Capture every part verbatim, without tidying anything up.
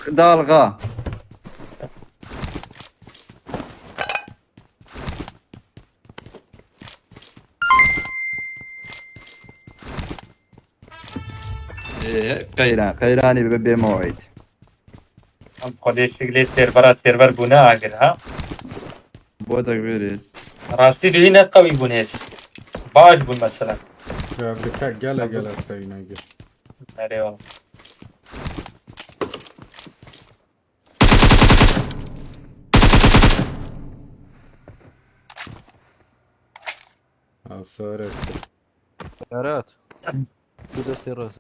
Dalga. Ee, qeyran, qeyranî bi bê mewîd. Em xwedê şiklê servera server bûne agir ha. Botek verêz. Rastî dihî ne qewî bûn hêz. Baş bûn mesela. Ya, bi tek gele gele peyne gir. Erê wala. Ew sare. Berat. Tu destê rast.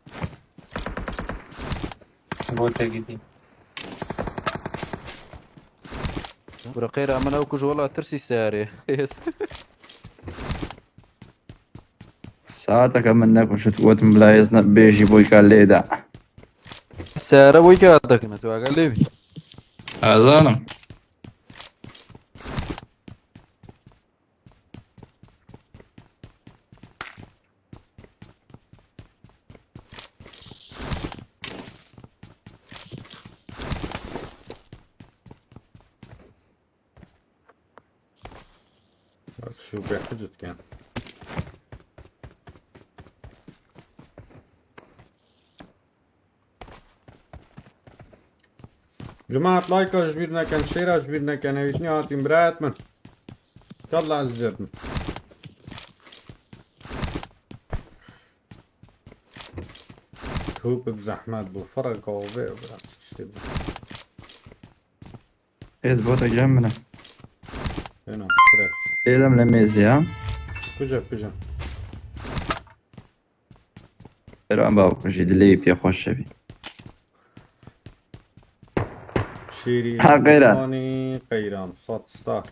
Bo te gidî. Bira qeyra min ew kuj wala tirsî serê. Saeteke min nekuşt, gotim bila ez ne bêjî boyka lê de. Sere boyka dakine tu aga lê bî. Ez zanim. Bak şu bexi tutken. Cemaat, like ji bîr nekin, share ji bîr nekin, evîtnî hatîn birayet min. Yallah ezîzet min. Top bi zehmet bû, ferqa ve bira tiştê bi. Ez bota gem bine. Eno, kire. Êdem le mêzê ya. Kuca, kuca. Ero em bavkujî dilê wî pê xweş şevî. Şêrî Ha, qeyran. Îsmaîlî, qeyran, sat star.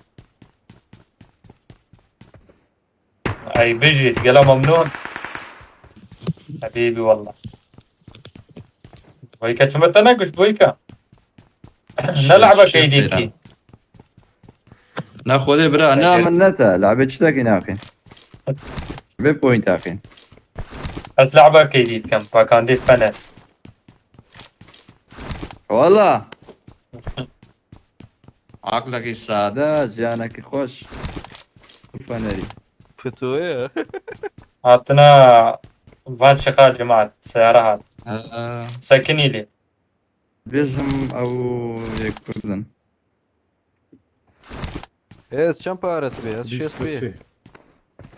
Ey bijî, gela memnûn. Hebîbî wallah. Boyka çima te nekuşt boyka? Ne lehbe key dît kî? Na xwedê bira, na min ne te. Lehbê çi tekî nakin? Vê point akin. Ez lehbe key dît kem, pakandî fene. Wala. Aqlekî sade, jiyanekî xweş. Fenerî. Fitoye. Hatina van şiqa cemaat, seyara hat. Ha. Sekinî lê. Bêjim ew yek kurdin. Ez çend pare tu bê? Ez şêst bê. Bîst û sê.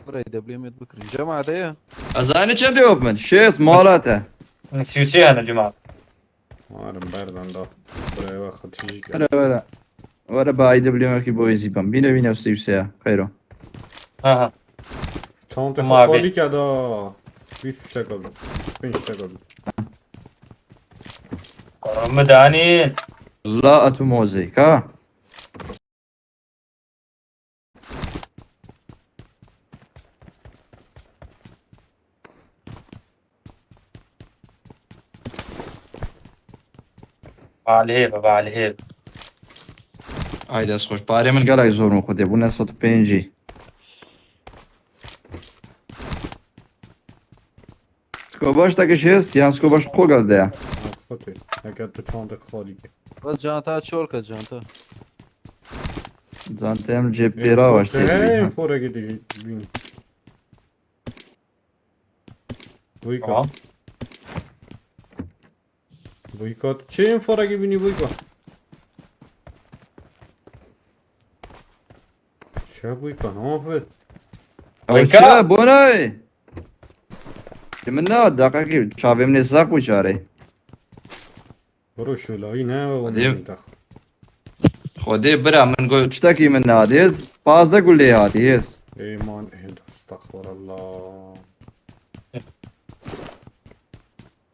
Burayı debliyemiyet bikirin. Cemaat ya. Ez aynı çende yok min. Şêst mala te. Sî û sê hene cemaat. Warım berdan da. Buraya bak, tijik. Were, were. Were ba I W M ki boy zî bim. Bîne, bîne sî û sê ya. Xeyro. Aha. Çanta xalî ke da. Bîst şek aldım. Bîst şek aldım. Koro mi danîn. La atu mozê ka. Balhê be, balhê be. Ay dest xweş. Parê min gelek zor bû xwedê. Bûne sed û pêncî. Skobaş te kişêst, yan skobaş xo gel de ya. Xwedê. Eger tu çandek xalî ke. Bas canta çol ke canta. Canta em cep pêra baş tê. Hey, fora gidi bini. Buyka. Tamam. Buyka. Çê fora gibi bini buyka. Çe bûyî ka, ne afet? Ew çi ye, bonay? Ji min ne, deqekî çavê min ê zaq bû carê. Biro şolayî ne, Xwedê. Xwedê bira min got. Çitekî min ne, dêz pazdeh gulê hatî, hêz. Ey man, ey, estexfirullah.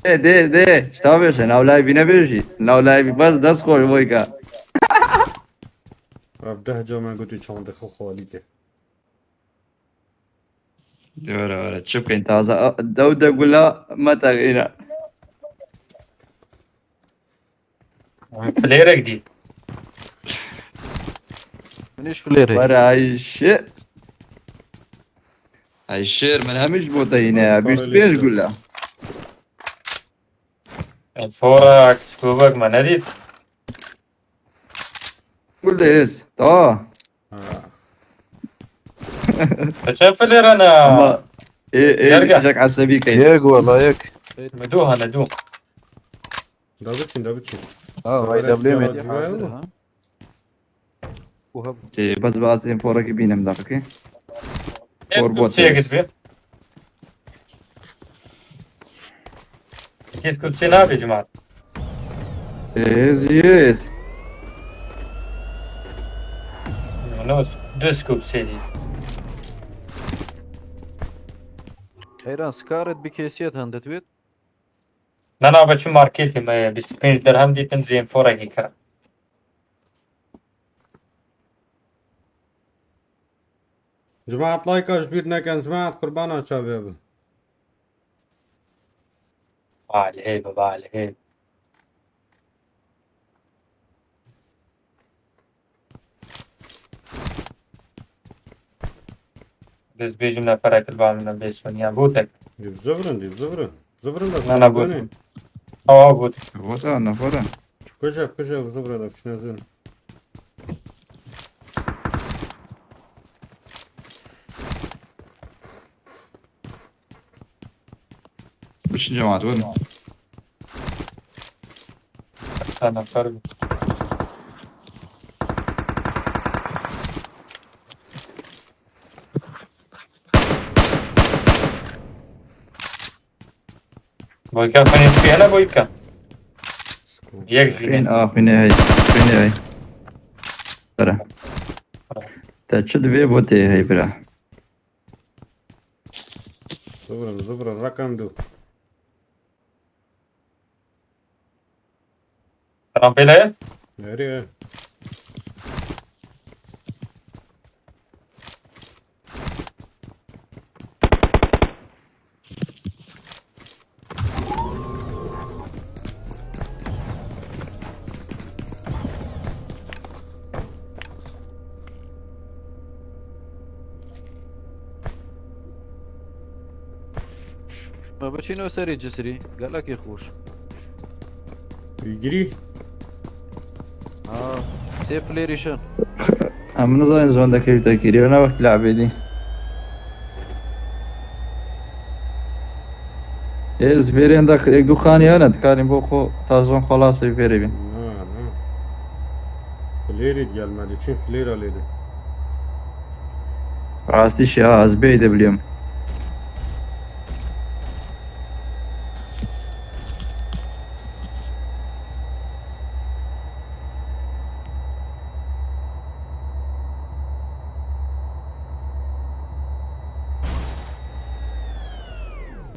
Dê, dê, dê. Şta bêje, nav layvî nebêjî. Nav layvî bes dest xweş boyka. Ev deh ca me gotî çandê xwe xalî ke. Were, were. Çi bikeyî taze? A, dew de gula me texîne. Flêrek dî. Min hiç flêrek. Were Ayşe. Ayşe, min hemî ji bo te yîne ya. Bîst pênc gula. Forak, skobek me nedît. Kul de ez. Tamam. Ha. Çend filêre ne? Ama e, e, Gerge. Çok asabi kaydı. Yek wala yek. Me du hane du. Da biçin, da biçin. Ha, vay, Sabret W ya, M D ya. Hazır, ha? Bu hep E, bas bas inforaki binem dakika. Yes, Forbo Türkçe'ye test. Git bir. Kes Kudüs'e ne yapıyor Cuma? Yes, yes. Ne olsun? Düz Kudüs'e değil. Heyran, sikaret bir kesiyet hende tweet. Ben abi şu marketim, e, bîst û pênc dirhem dîtin zî inforekî kira. Cemaat, layka ji bîr nekin, cemaat, qurbana çavê bin. Balê, balê. Biz bêjim neferek li ba min bê sonya. Votek. Dî bi zovrin, dî bi zovrin. Zovrin de Na, na, sonya votek. Awa, votek. Vota, nefere. Kuja, kuja, zovra da, kişine zin. Biçin cemaat, buyurun. Sen nefere. Boyka xwînê çi hene boyka? Yek jî Xwîn ne. A, xwînê hey. Xwînê hey. Bira. Te çi divê bo tê hey bira. Zubrin, zubrin, rakam du. Rampêle ye? Nereye? Me biçîno serê cisrî, gelekî xweş. Girî. Ha, sê player îşin. Em nizanin ji wendekê wî te kiriye, ne wek labê dî. Ez vêrên de ek du xanî hene, dikarîn bo xwe tazon xelasê vêrê bîn. Na, na. Player gelmedi, çün player lê de. Rastî şi ha, ez bê de biliyorum.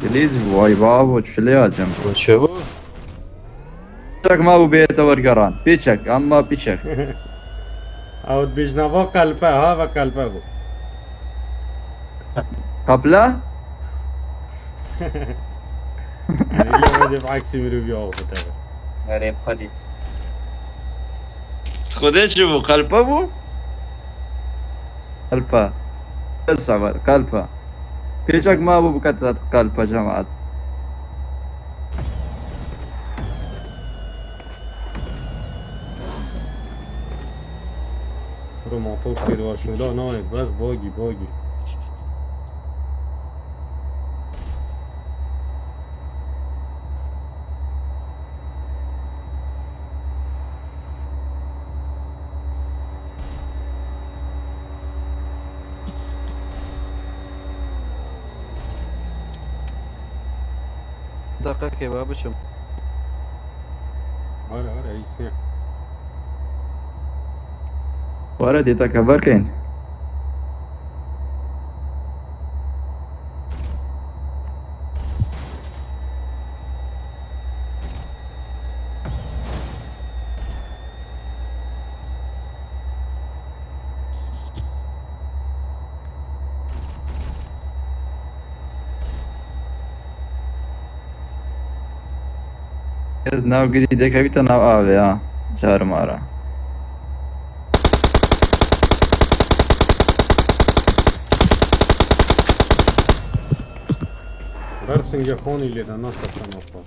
Dilîz, vay babo, çilê acem. Çevo? Piçek ma bû bête wergeran. Piçek, ama piçek. Ew dibêjne va qelpe, ha, va qelpe bû. Qapla? Yanî, lê me dê bi aksî mirovî axivite. Erê, xwedî. Xwedê çi bû? Qelpe bû? Qelpe. Her sefer qelpe. Pêçek ma bû bikete qelpe cemaat. Bro, motor kê diwa şola nayê, bes bagî, bagî. Deqekê ve biçim. Were, were, îsne. Were, dê te kever keyn. Ez nav girî dekevîte nav avê ha. Çarmara. Ber singê xanî lê de, nasa te napa.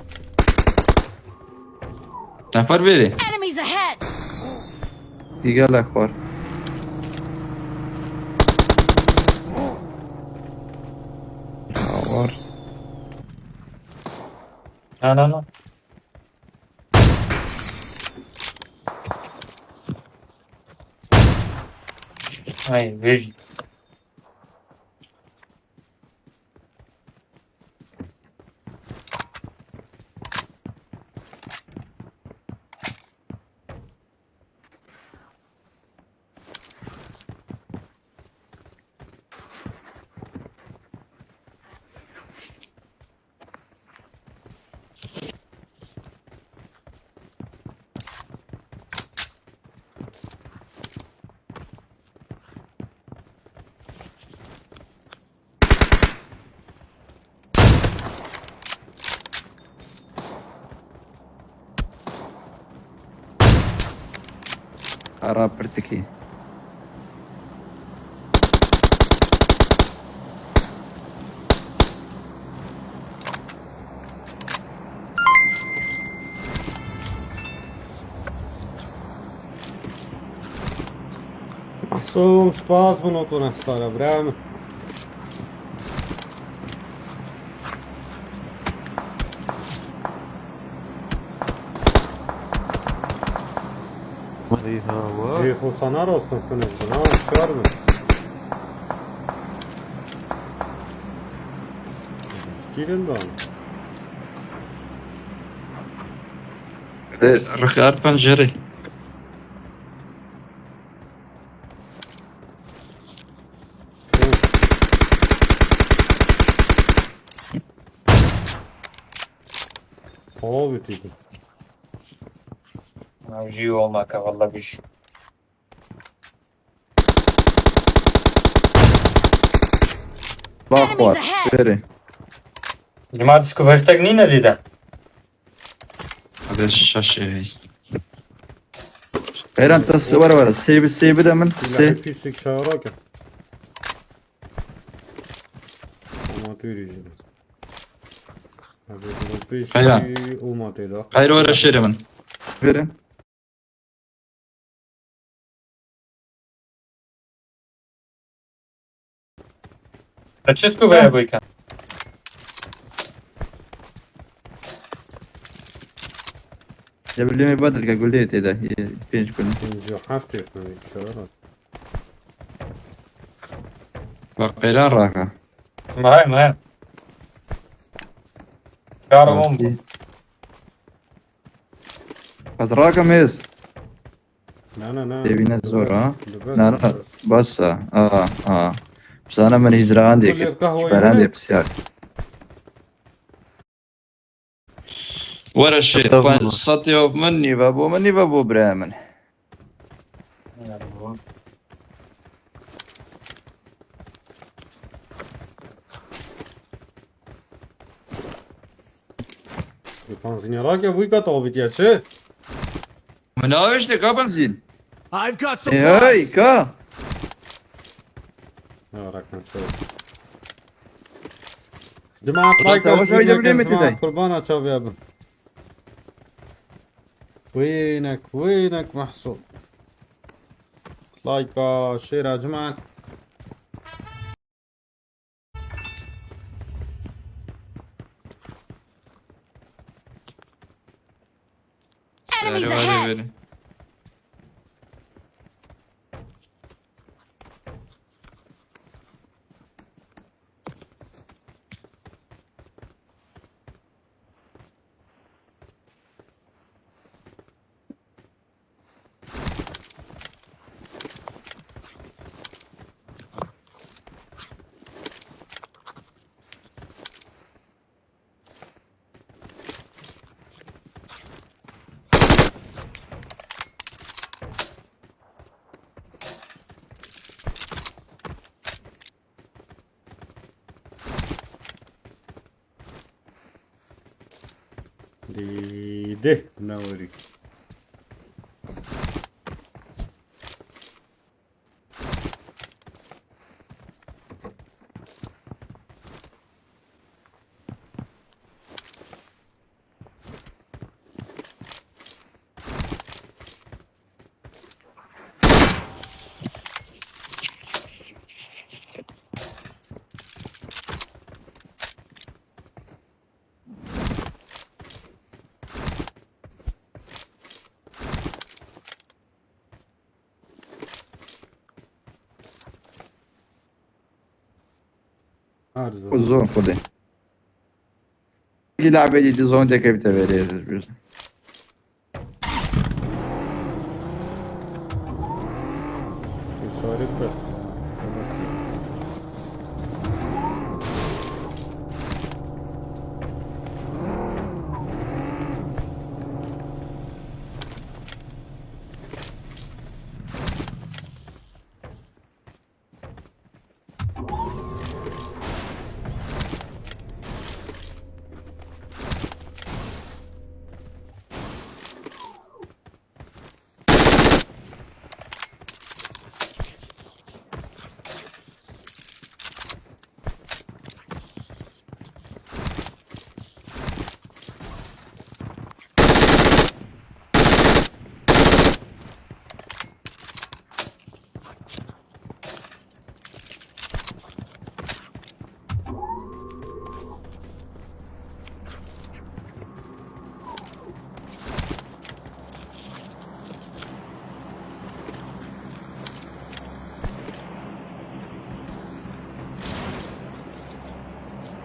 Nefer bêrê. Enemies ahead! Î gelek xwar. Hawar. Na, na, na. Ay, vej. Xera pirtikî. Mahsûm, spas bo notona stara, bira min. Ey ha, wa. Ê, xo sana rostin xine, bina şar bin. Kîrin dan. De rixar pencerê. Xo bitî. Ew jî olmaka, valla bijî. Bak Enemies var. Ahead! Veri. Cuma disku vertek nîne zîde. Hadi şaşe hey. Eren tas were were. Seybi, seybi de min. Sey. Pislik çağırak. Ama tüyürücü. Hadi bunu peşi Hayran. Olmadı da. Hayır, öyle şey demin. Verin. Te çi ku veye bûyke? Ya bildiğime badırga gulde yete de. Pênc gulde. Pênc û heft yetmedi, çağır. Bak, bela raka. Maya, maya. Çağır oğlum. Mersi. Ez raka mêz. Na, na, na. Têbîne zor, ha? Dibes, na, na, dibes. Bas, ha. A, a. Sana min hîzran dê kir. Berendê pisyar. Were şê, Estağfurullah. Setê min nîve bû, min nîve bû birayê min. Panzînê rake bûyka tavîtiye çi? Min avêşte ka benzîn. I've got supplies. Ê, hey, ka. Ya, rakan çaw. Cemaat, like, tavaş videoya öyle bile mi, cemaat, dedey? Qurbana çaviya bin. Wênek, wênek mahsul. Like, share, cemaat. Enemies ahead! Dîdê newerî. Her zor. Zor xwedê. Gila bedî di zon dekevite verê ez bêjim. Îşaret be.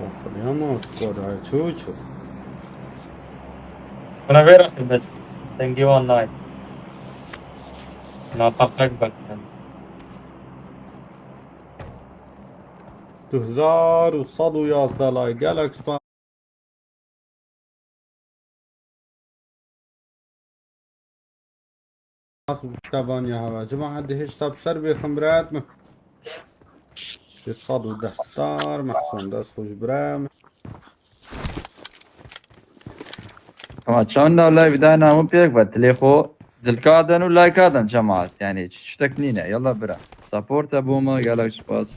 Of, ya mı squad ay çuçu. Buna ver bes. Thank you online. Na tafrak bak. Du hezar û sed û yazdeh lay gelek spas. Kebaniya hava. Cuma hadi hiç tab ser bêxim birat mi? Şeş sed û deh star, mehsan dest xweş bira min. Ama çanda live dayna min pêk be, tilê xwe dilka den û layka den cemaat. Yani hiç tiştek nîne. Yalla bira. Support e bo me, gelek spas.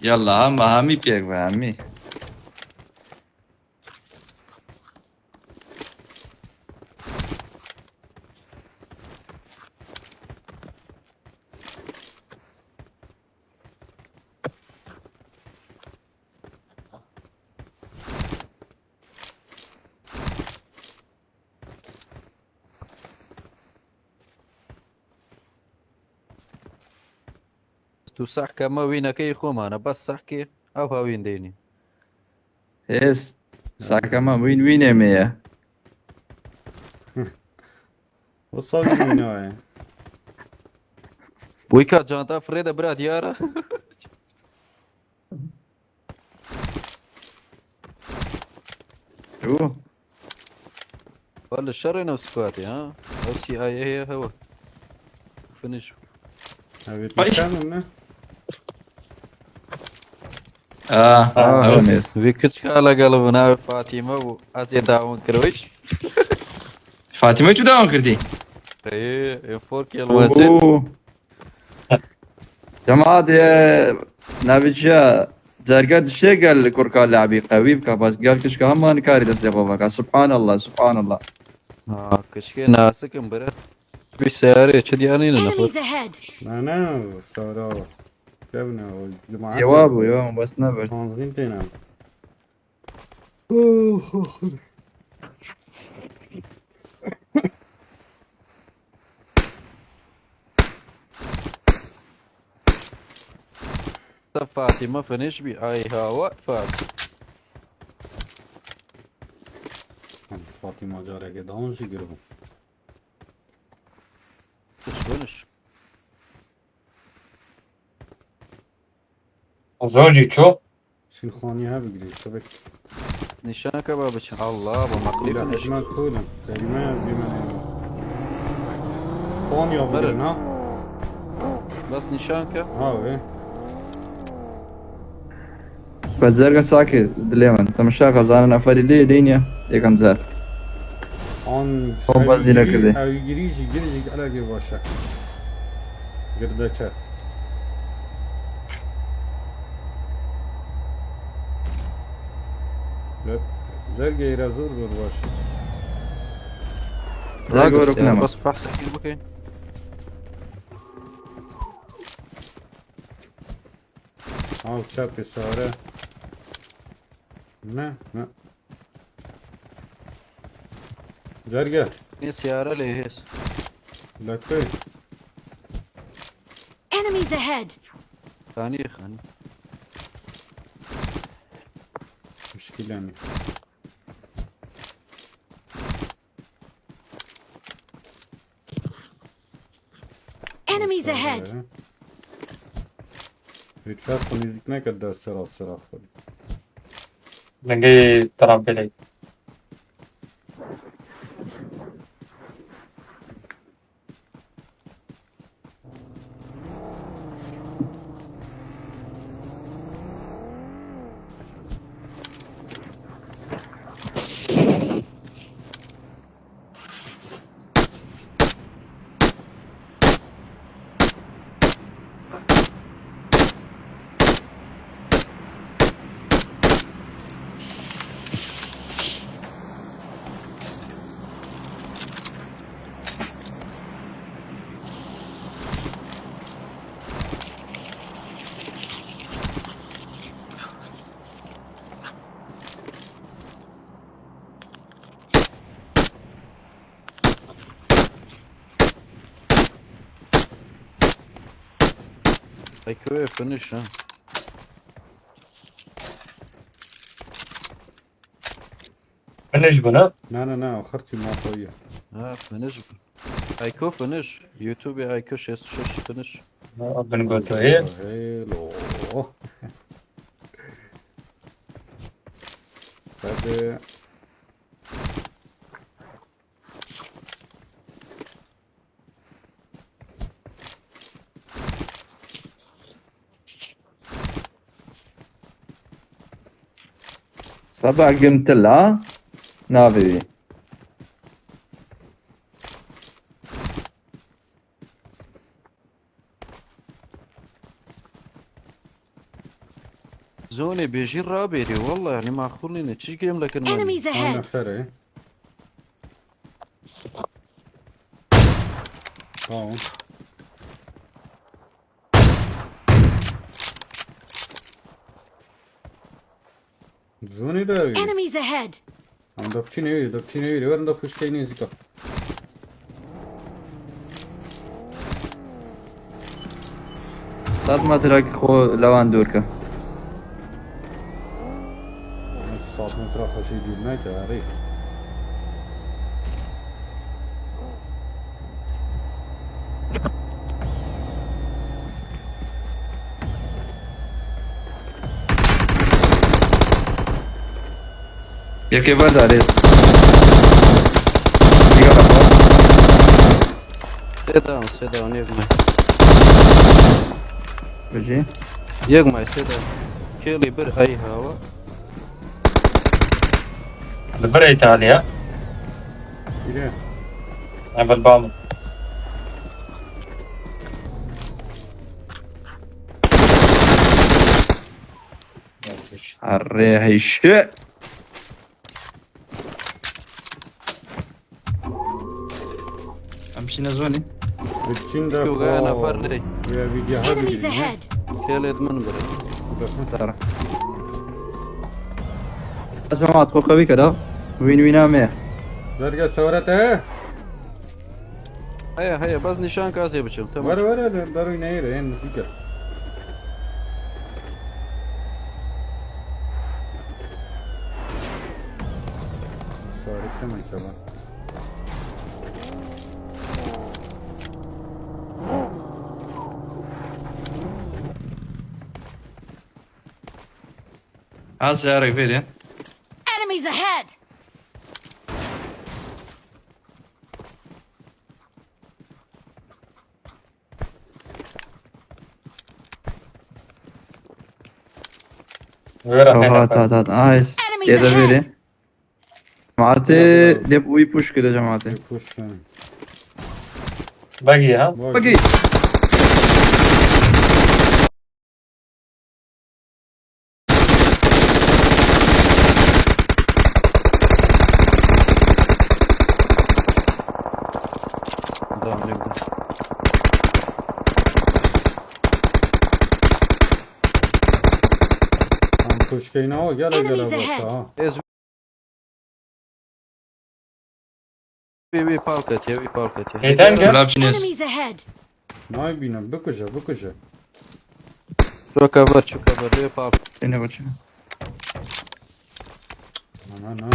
Yalla hema hemî pêk be, hemî. Tu sehke me wînekeyî xwe mane, bes sehkê ew ha wîn deynî. Hêz, sehke me wîn wînê me ye. Wisa wînê nayê. Boyka canta firê de bira diyara. Û? Wele şerê nav squatê ha. Ew C I A ye hewa. Finish. Ew Ay. Pîşan ne? Aa, Ha, ew bes. Nêz. Vî kiçka legel bû navê Fatîme bû. Ez ê dawin kirwîş. Fatîme tu dawin kirdî? Ê, ê fork yelmezin. Oo. Cemaat, e, Navîciya, Cerge dişê gel kurka labî qewî bika, bas gel kişka hema nikarî destê xwe veka. Subhanallah, subhanallah. Ha, kişkê nasik in bire. Bir seyarê çi diyanî ne nefir? Enemies ahead! Ne, ne, sara. Kevne, o cemaat. Yewa bû, yewa, bas nebir. Tanzîm têne. Oh, oh, oh. Fatîme finish bî, ay hawa Fatîme. Fatîme carekê dawin jî giribû. Finish, finish. Zor jî ço. Şil xaniye he bigirî, tebek. Nîşan ke ba biçin. Allah, bu meqlî Bila finish. Hikmet koydum. Kelime yaz, bilmem ne. Xaniye bigirî, ha? Bas nîşan ke. Ha, ve. Be Cerge sakê dilê min. Temaşa xezana neferî lê lê niye. Yekam zer. An Hop, bazî girî, nekirdi. Ew girî jî, girî jî gelekê baş e. Girdeke. Le, Cergeyê re zor zor baş e. Zagor Zagor oknama. Bas behsa kir bikeyn. Al çapê sare. Ne? Ne? Cerge. Ne siyara lê hêz. Dakika. Enemies ahead! Xanî, xanî. Muşkil yani. Enemies ahead! Lütfen bu müzik ne kadar sıra sıra koy. Dengê trambolê. Ay köye finish ha. Finish bû ne? Ne ne ne, axir tîma xwe ye. Ha, finish bû. Ayko finish. YouTube Ayko şêst û şeş finish. Ha, bin gotoyê. Hello. Hadi. Seba Gimtila navê wî. Zonê bêjî rabêrî, walla yani maqûl nîne. Çi game lekin mani. Enemies Ana ahead! fere. Tamam. Zonê de evi. Enemies ahead! Em da piçî newî, da piçî newî. Werin da puşkey nêzîka. Sed metrekî xwe lewan dûr ke. Sed metre xweşî dûr neke, erê. Yekê ver darê. Stay down, stay down, yek may. Bijî. Yek may, stay down. Kêlî bir ay hava. Li vir Îtalya. Bire. Evel bam. Erê heyşi. Em şîne zonî. Biçin de Yok, ko. ya nefar ne? Ya video ha Enemies biçin. Ahead! Kêlê min bir. Dara. Cemaat xwe qewî keda. Win win ame. Derge sewaret e. Heye heye, bas nîşan kazê biçim, tamam. Ver ver ver, ver oynayır en müzik et. Sewaret tamam, tamam. Ez yarek vêrê. Enemies ahead! Wera Oha hene. ta ta ta. Nice. Enemies Yedi vêrê. ahead! Cemaatê dep uy push kide cemaatê. Kuş yani. Bagi ha. Bak. Bagi. Tamam, ne bileyim. Tam kuşkeyna o, gel gel Enemies bak ahead. Ha. Ez bir bir park et ya, bir park et ya. Yeter gel. Lapçiniz. Enemies ahead! Nayê bînim, bikuje, bikuje. Ço cover, ço cover, lê pap. Ene başı. Na, na, na.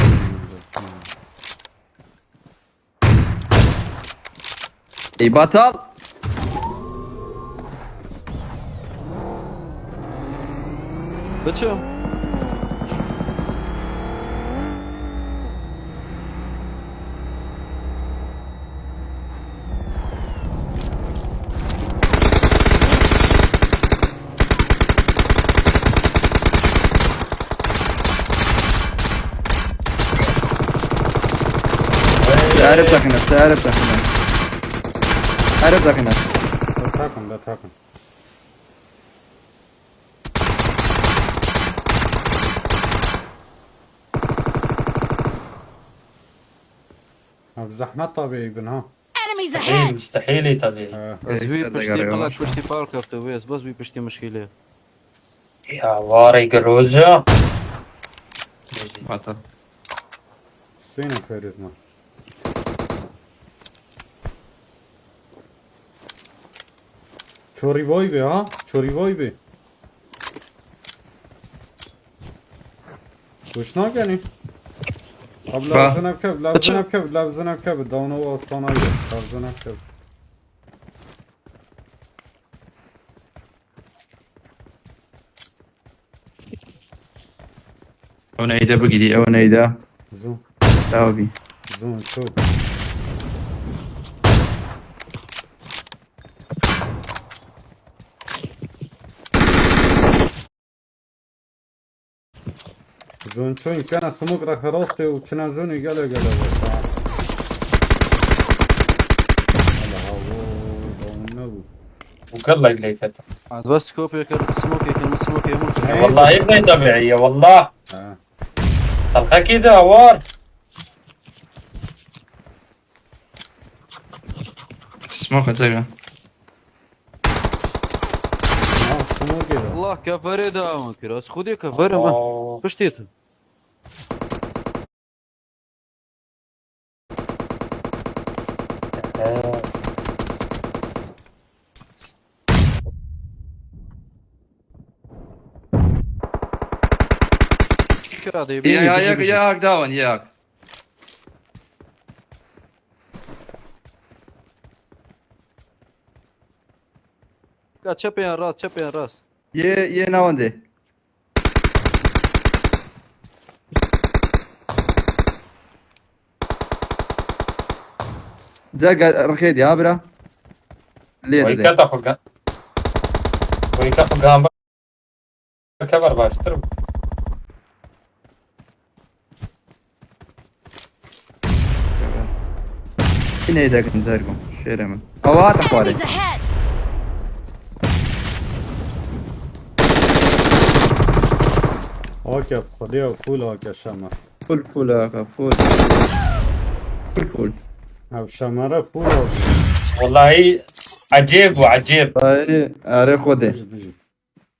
Ey batal. Biçim. Erib daxine, erib daxine. Erib daxine. They're talking, they're talking. Ha, bi zehmet tabii bin ha. Enemies ahead! Müstehil, müstehil tabii. Ha. Ez wî piştî qala piştî pal kefte wê, ez bes wî piştî mişkîlê. Ya warê giroja. Vata. Sêne ferit ma. Çorî vay be ha, çorî vay be. Kuş nakenî. Abi lazına kev, lazına kev, lazına kev. Dawno astana yok, lazına kev. Ew neyde bigirî, ew neyde. Zû. Ew bî. Zûn çû. Zûn çûn kena smoke ra xerastê û çina zûnê gele gele be. Hele ha, wo, dawno nebû. وكلك ليك انت. عاد بس كوبي كان سموكي كان سموكي ممكن. والله زي طبيعية والله. ها. الخكي ده هوار. Smoke atacak. Ha, smoke geliyor. Allah kefere devam kir. Az xudê kefere ma. Oo. Piştê tu. Ee. Kira de. Ya, ya, ya, ya, down, ya. Ka çep yan rast, çep yan rast. Yê, yê navendê. Ca ga-, rixê diya bira. Lê dide. Weyka xwe ga-, weyka xwe gamba kever baştir bû. Yine de güzel bu. Şereme. Hava at xware. Enemies ahead! Ake, xwedê full ake şama. Full, full, aka, full. Full, full. Ev şemara full ake. Wellahî ecêb bû, ecêb. Wellahî, erê xwedê. Bijî, bijî.